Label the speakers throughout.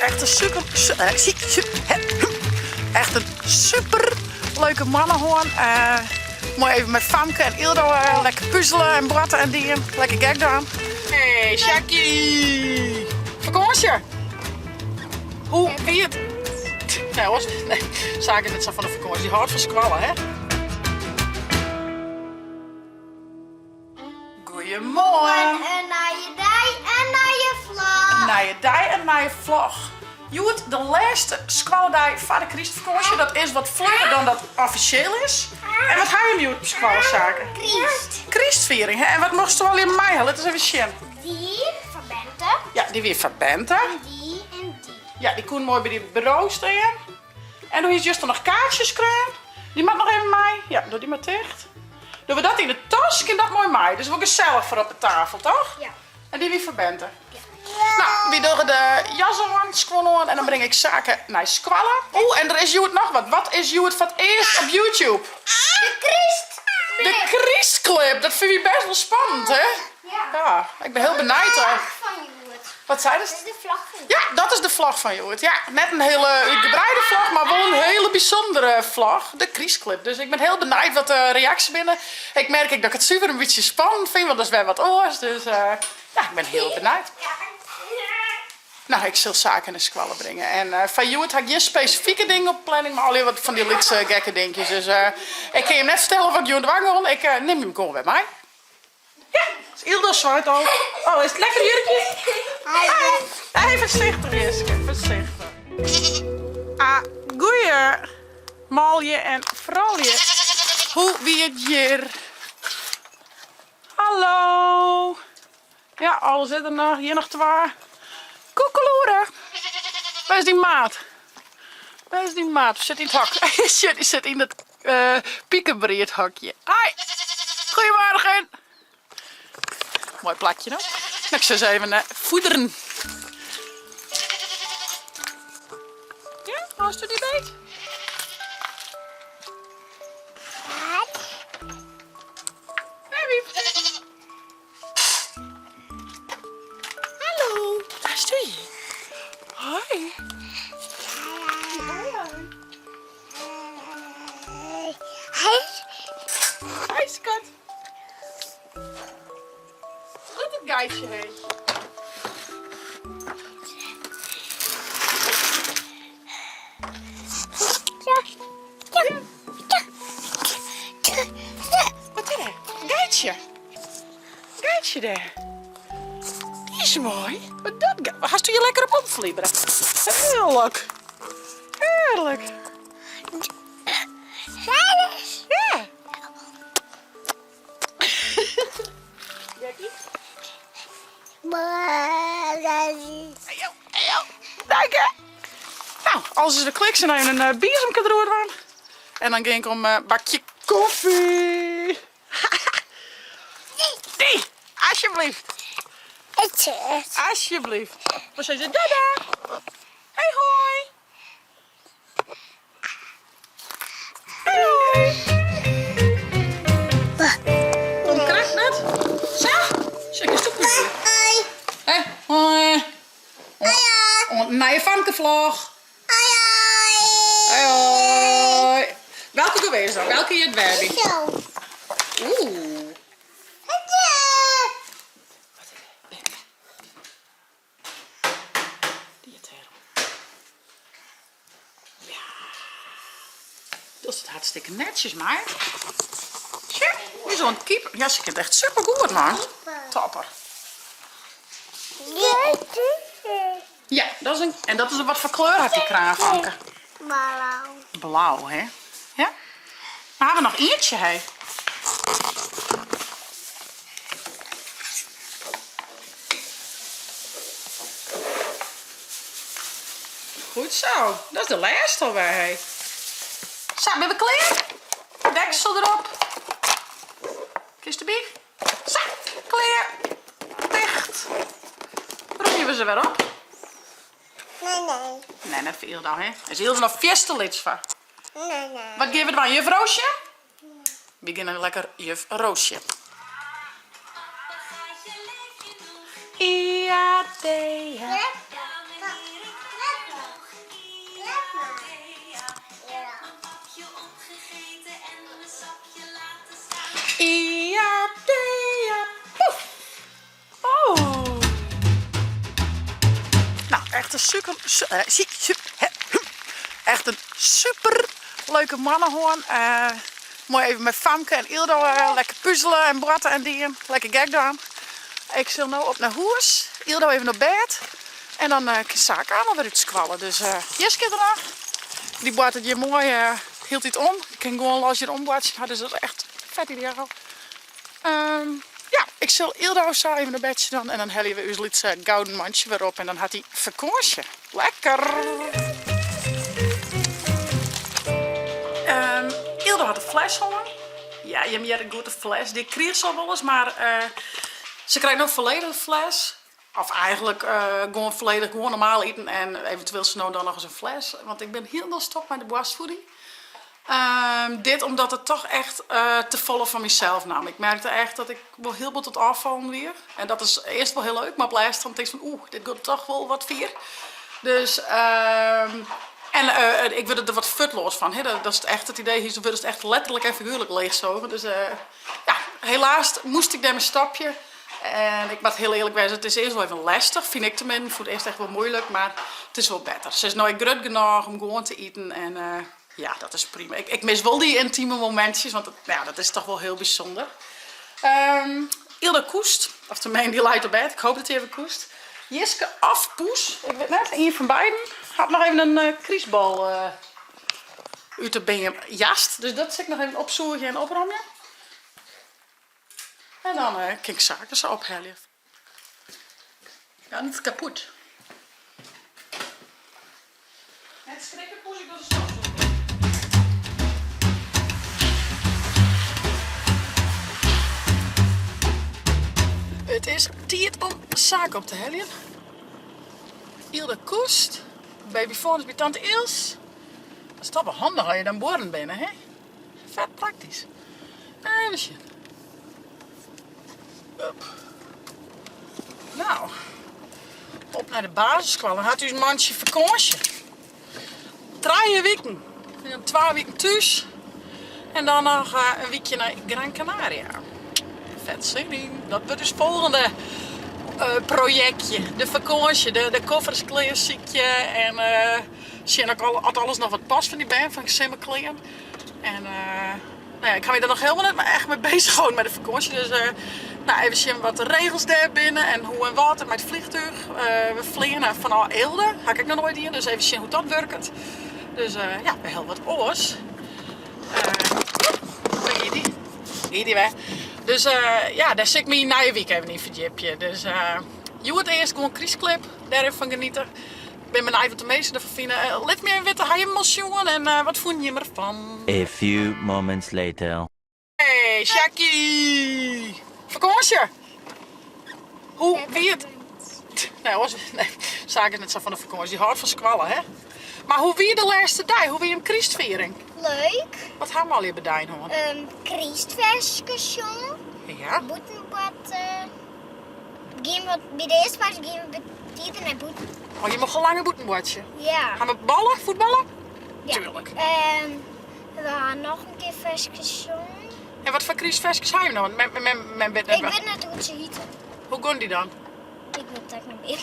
Speaker 1: Echt in super, echt in super leuke moanne hân. Moai even mei Famke en Ildo lekker puzele en boarten en dingen. Lekker gek dwaan. Hey Sjaki! Fakânsje! Hoe wie it? Nee, oars, nee, Sake is net sa fan de fakânsje. Dy hâldt fan skoalle, hè? Goeiemoarn!
Speaker 2: In nije dei, in nije vlog.
Speaker 1: In nije dei, in nije vlog. Hjoed de lêste skoalledei foar de krystfakânsje. Dat is wat flugger dan dat offisjeel is. En wat ha jim hjoed op skoalle, Sake?
Speaker 2: Kryst.
Speaker 1: Krystfiering, hè? En wat mochtsto allegear mei ha? Lit ris even sjen.
Speaker 2: Dy foar Bente.
Speaker 1: Ja, dy wie foar Bente.
Speaker 2: En dy en dy.
Speaker 1: Ja, dy koene moai by dy bureau stean. En doe hiest juster noch kaartsjes skreaun. Dy moat noch even mei. Ja, doch dy mar ticht. Dogge we dat yn de tas, kin dat moai mei. Dus wol gesellich foar op de tafel, toch?
Speaker 2: Ja.
Speaker 1: En dy wie foar Bente.
Speaker 2: Ja.
Speaker 1: No, wy dogge de jas oan, skuon oan en dan bring ik Sake nei skoalle. Oeh, en der is hjoed noch wat. Wat is hjoed foar it earst op YouTube?
Speaker 2: De kryst!
Speaker 1: De krystclip! Dat fine wy best wol spannend, hè?
Speaker 2: Ja.
Speaker 1: Ja, ik bin hiel benijd.
Speaker 2: De vlog fan hjoed.
Speaker 1: Wat seidest?
Speaker 2: Dat is de vlog fan hjoed.
Speaker 1: Ja, dat is de vlog fan hjoed. Ja, net in hiele útgebreide vlog, mar wol in hiele bysûndere vlog. De krystclip. Dus ik bin hiel benijd wat de reaksjes binne. Ik merk ek dat ik it suver in bytsje spannend fyn, want dat is wer wat oars. Dus ja, ik bin hiel benijd. No, ik sil Sake nei skoalle bringe. En foar hjoed ha ik gjin spesifike dingen op de planning, mar allegear wat fan dy lytse gekke dinkjes. Dus ik kin jim net fertelle wat ik hjoed dwaan gean. Ik nim jim gewoan wer mei. Ja, is Ildo seit al. Oh, is it lekker jurkje? Hey, foarsichtich Jiske, foarsichtich. Ah, goeie manlju en froulju. Hoe wie it hjir? Hallo. Ja, alles is der noch. Hjir noch twa. Koekeloere. Wêr is dyn maat? Wêr is dyn maat? Sit yn it hok. Sjoch, dy sit yn it pikebriedhokje. Hoi. Goedemorgen. Moai plakje no. Ik sil se even voederen. Ja, hâldst dy beet? Hey, Wiep. Hallo, daar sta je. Hoi. Hoi, skat. Wat het geitje heet. Wat is dat? Geitsje. Geitsje dêr. Dy is moai. Wat dat? Hast hjir lekker op opflibbere? Hearlik. Hearlik. Ja. Nou, alles is der klear. Ik sil even in biezemke deroer dwaan. En dan gean ik om in bakje koffie. Dy, alsjeblieft. Alsjeblieft. Wat sei se? Dada. Hey hoi. Hey hoi. Kom krekt net. Sa. Sjoch, kinst ook goed.
Speaker 2: Hoi.
Speaker 1: Hey, hoi.
Speaker 2: Hoi hoi.
Speaker 1: Oant in nije Famke-vlog.
Speaker 2: Hoi hoi.
Speaker 1: Hoi hoi. Welke geweest dan? Welke heart wêr by?
Speaker 2: Zo.
Speaker 1: Oeh. Ja. Dat is hartstikke netsjes, maar. Tja, die is oan it keeper. Ja, se kin it echt supergoed, man. Topper. Ja, dat is in, en dat is wat foar kleur hat dy kraan, Famke?
Speaker 2: Blau.
Speaker 1: Blau, hè? Ja. We hawwe noch ientsje, hè? Goed zo. Dat is de lêste alwer, hè? Sa, binne we klear? Deksel derop. Kinst derby? Sa, klear. Ticht. Romje we se wer op.
Speaker 2: Nee, nee.
Speaker 1: Nee, net foar Ildo, hè? Is Ildo noch fierste lyts foar.
Speaker 2: Nee, nee.
Speaker 1: Wat gean we dwaan, juf Roosje? We gean lekker juf Roosje. I A D H. Echt in super, echt in super leuke moanne hân. Moai even mei Famke en Yldo lekker puzele en boarte en dien. Lekker gek dwaan. Ik sil no op nei hûs. Yldo even op bêd. En dan kin Sake al wer út skoalle. Dus Jiske der noch. Dy boartet hjir moai hieltyd om. Ik kin gewoan los hjir omboartsjen. Dus dat is echt fet ideaal. Ja, ik sil Yldo sa even nei bedsje dan en dan helje we ús lytse gouden mantsje wer op en dan hat hy fakânsje. Lekker! Yldo hat de fles hân. Ja, jim hearre goed de fles. Dy kriget se al wolris, mar se krijt no folledich de fles. Of eigenlik gewoan folledich gewoan normaal iten en eventueel sa no en dan noch ris in fles. Want ik bin hielendal stopt mei de boarstvoeding. Dit omdat it toch echt te folle fan mysels naam. Ik merkte echt dat ik wol hiel bot oan it ôffallen wie. En dat is earst wol hiel leuk, mar op lêst dan tinkst fan oeh, dit giet toch wol wat fier. Dus en ik wurd der wat futloas fan. Hè, datst echt it idee hiest, do wurdst echt letterlik en figuerlik leechsogen. Dus ja, helaas moast ik dêrmei stopje. En ik moat hiel earlik wêze, it is earst wol even lestich, fyn ik teminsten. Ik fûn it earst echt wol muoilik, mar it is wol better. Se is no ek grut genôch om gewoan te iten en ja, dat is prima. Ik mis wol dy yntieme momintsjes, want ja, dat is toch wol hiel bysûnder. Yldo koest, of teminsten dy leit op bêd, ik hoop dat hy even koest. Jiske of Poes, ik wit net, ien fan beiden hat noch even in krystbal út de beam jast. Dus dat sil ik noch even opsûgje en opromje. En dan kin ik Sake sa ophelje. Ganz kapot. Net skrikke, poes, ik doch de stofsûger. It is tiid om Sake op te heljen. Yldo koest. Babyfoon is by tante Ils. Dat is toch wol handich as je dan buorren binne, hè? Fet praktysk. Even sjen. Up. Nou, op nei de basisskoalle. Dan hat ús mantsje fakânsje. Trije wiken. Twa wiken thús. En dan noch in wykje nei Gran Canaria. Fet sin yn. Dat wurdt ús folgjende projektje. De fakânsje, de koffers klear sykje en sjen oft alles noch wat past fan dy bern fan simmerklean. En nou ja, ik ha my der noch hielendal net echt mei bezich holden mei de fakânsje. Dus nou, even sjen wat de regels dêr binne en hoe en wat. En mei it vliegtuig. We fleane fanôf Eelde, ha ik ek noch noait dien. Dus even sjen hoe't dat wurket. Dus ja, wer hiel wat oars. Dêr giet dy. Giet dy wer. Dus ja, dêr sil ik my nije wike even yn ferdjipje. Dus hjoed earst gewoan krystklip, dêr even fan geniete. Ik bin benijd wat de minsken derfan fine. Lit my even witte, ha jim him al sjoen en wat fûnen jim derfan?
Speaker 3: A few moments later.
Speaker 1: Hey Sjakkie! Fakânsje! Hoe wie it? Nee, oars, nee, Sake is net sa fan de fakânsje, dy hâldt fan skoalle, hè? Mar hoe wie de lêste dei? Hoe wie jim krystfiering?
Speaker 2: Leuk.
Speaker 1: Wat ha we allegear bedein hân?
Speaker 2: Krystferskes sjonge.
Speaker 1: Ja.
Speaker 2: Bûtenboarte. Gean wat, by de earste pas gean we betider nei bûten.
Speaker 1: Oh, je mocht langer bûten boartsje?
Speaker 2: Ja.
Speaker 1: Ha we balle, fuotballe?
Speaker 2: Ja.
Speaker 1: Tuurlijk.
Speaker 2: En we ha noch in kear ferskes sjongen.
Speaker 1: En wat foar krystferskes ha je no? Want men wit net
Speaker 2: Ik wit net hoe't se hite.
Speaker 1: Hoe gong dy dan?
Speaker 2: Ik wit it ek net mear.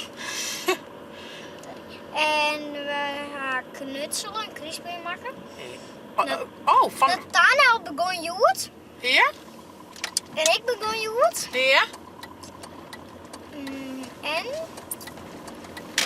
Speaker 2: En we ha knutselen, in krystbeam makke.
Speaker 1: Oh, oh, fan...
Speaker 2: Nathanael begûn hjoed.
Speaker 1: Ja.
Speaker 2: En ik begûn hjoed.
Speaker 1: Ja.
Speaker 2: En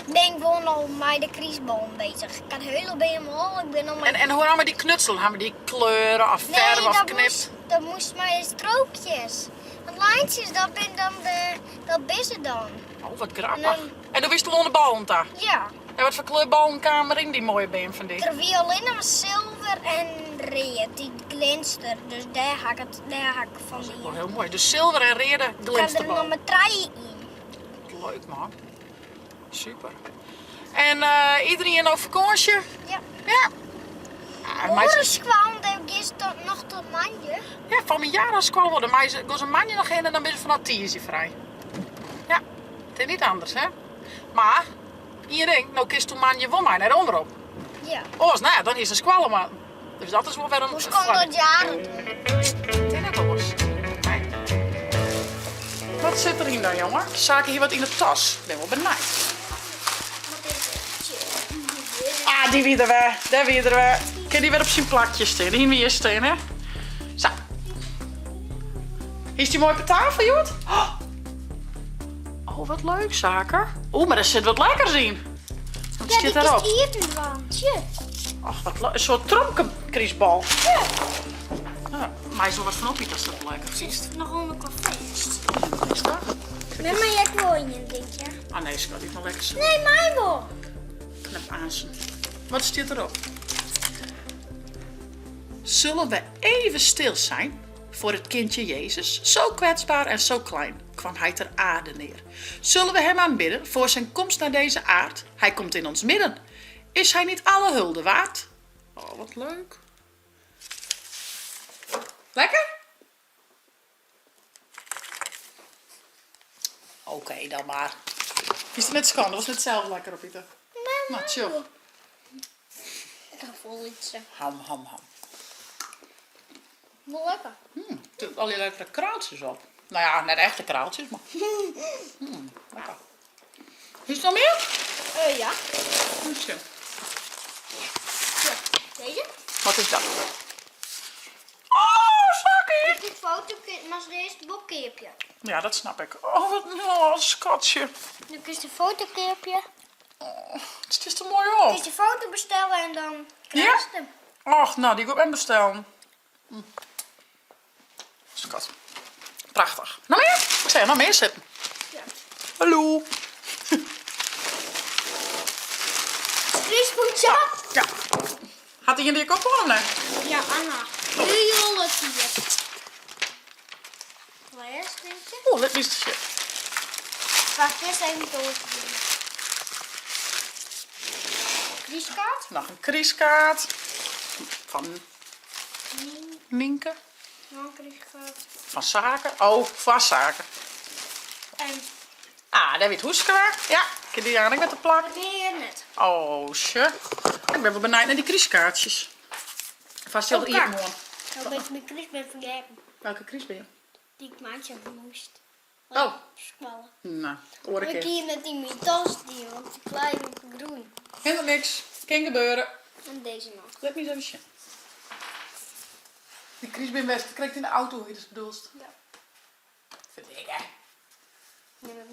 Speaker 2: ben ik gewoan al mei de krystboom bezich. Ik ha de hiele beam al, ik bin al mei.
Speaker 1: En, en hoe ha we dy knutselen? Ha we dy kleure of ferve of knipt?
Speaker 2: Nee, dat moest mei strookjes. Want lijntjes, dat bin dan de, dat bin se dan.
Speaker 1: Oh, wat grappich. En doe wist al oan de ballen ta?
Speaker 2: Ja.
Speaker 1: En wat foar kleur ballen kamen der yn dy moaie beam fan dy?
Speaker 2: Der wie allinne mar silver en read, dy glinster. Dus dêr ha ik it, dêr ha ik fan
Speaker 1: Dat is
Speaker 2: dien.
Speaker 1: wol hiel moai. Dus silver en reade
Speaker 2: Ik ha der
Speaker 1: glinsterballen.
Speaker 2: noch mar trije yn.
Speaker 1: Leuk man. Super. En iederien op fakânsje?
Speaker 2: Ja.
Speaker 1: Ja. Ah,
Speaker 2: Oare skoallen, dêr giest noch tot moandei.
Speaker 1: Ja, fan myn jaren skoalle wol. Dan meie se, gean se moandei noch hinne en dan binne se fanôf tiisdei frij. Ja, it is niet anders hè. Mar ien ding, no kinst moandei wol mei nei de omrop.
Speaker 2: Ja.
Speaker 1: Oars, no ja, dan is de skoalle mar. Dus dat is wol wer in.
Speaker 2: Hoe komt dat jaren doen?
Speaker 1: It is net oars. Nee. Wat sit deryn dan, jonge? Sake hie wat yn de tas. Ik bin wol benijd.
Speaker 2: Wat is dit?
Speaker 1: dy wie der wer. Dêr wie er wer. Kin dy wer op syn plakje stean? Dy hiene we hjir stean, hè? Sa. Is dy moai op de tafel, hjoed? Oh, wat leuk, Sake. Oeh, mar der sit wat lekkers yn. Wat
Speaker 2: Ja,
Speaker 1: stiet
Speaker 2: dy
Speaker 1: dêrop?
Speaker 2: kinst iepen dwaan. Sjoch.
Speaker 1: Och, wat leuk. In soart tromkekrystbal.
Speaker 2: Ja.
Speaker 1: Nou, meist wol wat fan opite ast dat lekker fynst.
Speaker 2: Sit noch oan elkoar fêst.
Speaker 1: Wat is dat?
Speaker 2: Nee, mar jij wol ien, denk je?
Speaker 1: Ah nee, skat, ik mar lekker zo.
Speaker 2: Nee, mij wol.
Speaker 1: Knap aansen. Wat stiet derop? Zullen we even stil zijn voor het kindje Jezus? Zo kwetsbaar en zo klein kwam hij ter aarde neer. Zullen we hem aanbidden voor zijn komst naar deze aard? Hij komt in ons midden. Is hij niet alle hulde waard? Oh, wat leuk. Lekker? Oké, dan maar. Is het net skande? Was het zelf lekker opiten?
Speaker 2: Nee,
Speaker 1: Nou, chill.
Speaker 2: Ik ga vol iets.
Speaker 1: Ham, ham, ham.
Speaker 2: Wel lekker.
Speaker 1: Er zitten al die lekkere kraaltjes op. Nou ja, net echte kraaltjes, maar... Lekker. Is er nog meer?
Speaker 2: Ja.
Speaker 1: Goed zo.
Speaker 2: Ja. Deze?
Speaker 1: Wat is dat? Oh, zakkie!
Speaker 2: Dit foto, maar de eerste boekkeerpje.
Speaker 1: Ja, dat snap ik. Oh, wat oh, schatje.
Speaker 2: Nu kun je de fotokeerpje.
Speaker 1: Oh, het is er mooi op.
Speaker 2: Kun je de foto bestellen en dan krijg
Speaker 1: Ja?
Speaker 2: je hem.
Speaker 1: Och, nou, die ga ik ook bestellen. Schat. Prachtig. Nog meer? Ik zei, nog meer zitten.
Speaker 2: Ja.
Speaker 1: Hallo.
Speaker 2: Kriespoentje.
Speaker 1: Ja. Had hij die kop om, hè?
Speaker 2: Ja, Anna. Heel leuk hier. Waar is het?
Speaker 1: Oeh, let me shit.
Speaker 2: Wacht, eerst even door. Krieskaart?
Speaker 1: Nog een krieskaart. Van Nienke.
Speaker 2: Nog een krieskaart.
Speaker 1: Van Zaken. Oh, van Zaken.
Speaker 2: En
Speaker 1: Ah, daar weet Hoeske weer. Ja, ik heb die aan ik met de plak.
Speaker 2: meer net.
Speaker 1: Oh, shit. Ik ben wel benieuwd naar die krieskaartjes. Vast heel
Speaker 2: Oh,
Speaker 1: hier
Speaker 2: kak.
Speaker 1: morgen.
Speaker 2: Nou ben ik mijn kriesbeen vergeten.
Speaker 1: Welke kries ben je?
Speaker 2: Die ik maandje moest.
Speaker 1: Oh.
Speaker 2: Squallen.
Speaker 1: Nou, hoor ik
Speaker 2: Ik
Speaker 1: even.
Speaker 2: hier met die mijn tas die, want die klein op groen.
Speaker 1: Helemaal niks. Kan gebeuren.
Speaker 2: En deze nog.
Speaker 1: Let me eens even zien. Die kriesbeen best krijgt in de auto, hoe je dat bedoelt.
Speaker 2: Ja.
Speaker 1: Vind ik, hè?
Speaker 2: Nee, maar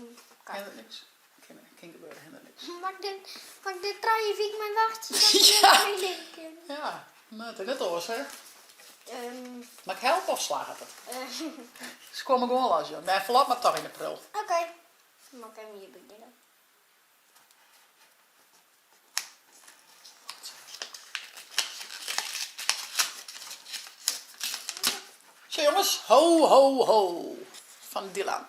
Speaker 2: kak.
Speaker 1: Helemaal niks. Kan, kan gebeuren, helemaal niks.
Speaker 2: Maar dit, maar dit trui vind ik mijn wacht.
Speaker 1: Ja.
Speaker 2: Ja.
Speaker 1: Ja, nou, het is net oors, hè?
Speaker 2: Ehm,
Speaker 1: Maar ik help of slagen het? Ze komen gewoon als joh. Nee, verlaat maar toch in de prul.
Speaker 2: Oké. Mag ik even hier beginnen?
Speaker 1: Zo jongens, ho ho ho. Van Dylan.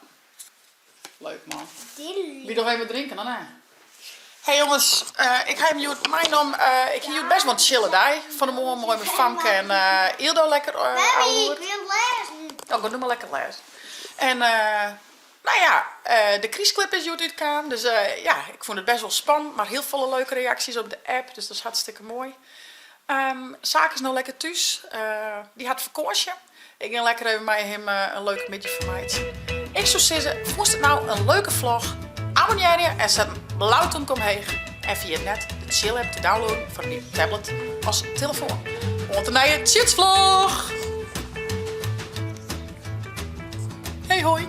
Speaker 1: Leuk man.
Speaker 2: Dylan.
Speaker 1: Wie nog even drinken dan hè? Hey jongens, ik heb hem mijn om. Ik heb best wel een chille dag. Van de morgen mooi met Famke en Ildo lekker.
Speaker 2: Mami,
Speaker 1: ouwe.
Speaker 2: ik wil lezen.
Speaker 1: Oh, ik doe maar lekker lezen. En nou ja, de kriesclip is uitgekomen. Dus ja, ik vond het best wel spannend. Maar heel veel leuke reacties op de app. Dus dat is hartstikke mooi. Zaak is nou lekker thuis. Die had vakantie. Ik ging lekker even met hem een leuke middag van mij. Ik zou zeggen, vond het nou een leuke vlog? Abonneer je en zet een blauw duimpje omhoog. En via het net de Tsjil app te downloaden voor die tablet als telefoon. Want de nieuwe Tsjitsvlog! Hey hoi!